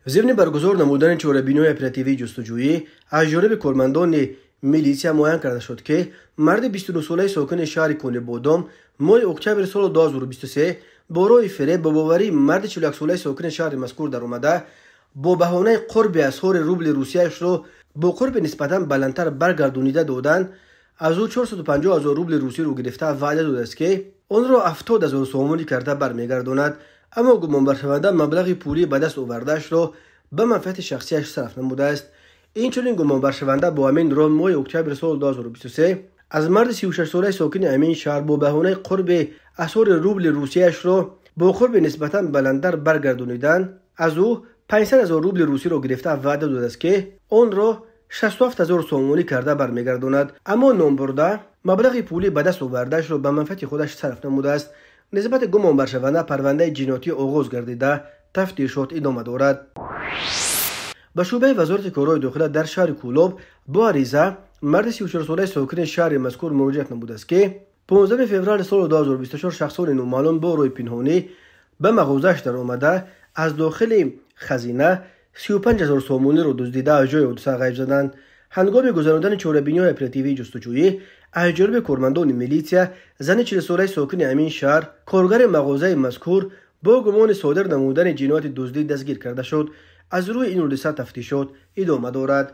Зимни баргузор намудани чорабиниҳои оперативии ҷустуҷӯӣ аз ҷониби кормандони милитсия муайян карда шуд, ки марди 29-солаи сокини шаҳри Конибодом моҳи октябри соли 2023 бо роҳи фиреб ба боварии марди 41-солаи сокини шаҳри мазкур даромада, бо баҳонаи қурби асъори рубли русияшро бо қурби нисбатан баландтар баргардонида додан аз ӯ 450 ҳазор рубли русиро гирифта ваъда додааст, ки онро 70 ҳазор сомонӣ карда бармегардонад. Аммо гумонбаршаванда маблағи пулӣ ба даст овардаашро ба манфиати шахсияш сарф намудааст. Инчунин гумонбаршаванда бо ҳамин роҳ моҳи октябри соли 2023 аз марди 36-солаи сокини ҳамин шаҳр бо баҳонаи қурби асъори рубли русияшро бо қурби нисбатан баландтар баргардонидан аз ӯ 500 ҳазор рубли русиро гирифта ваъда додааст, ки онро 67 ҳазор сомонӣ карда бармегардонад. Аммо номбурда маблағи пулӣ ба даст овардаашро ба манфиати худаш сарф намудааст. Нисбати гумонбаршаванда парвандаи ҷиноятӣ оғоз гардида, тафтишот идома дорад. Ба шӯъбаи вазорати корҳои дохила дар шаҳри Кӯлоб бо ариза марди 34-солаи сокини шаҳри мазкур муроҷиат намудааст, ки 15 феврали соли 2024 шахсони номаълум бо роҳи пинҳонӣ ба мағозааш даромада, аз дохили хазина 35 ҳазор сомониро дуздида, аз ҷои ҳодиса ғайб заданд. Ҳангоми гузарондани чорабиниҳои оперативии ҷустуҷӯӣ аз ҷониби кормандони милитсия зани 40-солаи сокини ҳамин шаҳр, коргари мағозаи мазкур, бо гумони содир намудани ҷинояти дуздӣ дастгир карда шуд. Аз рӯи ин ҳодиса тафтишот идома дорад.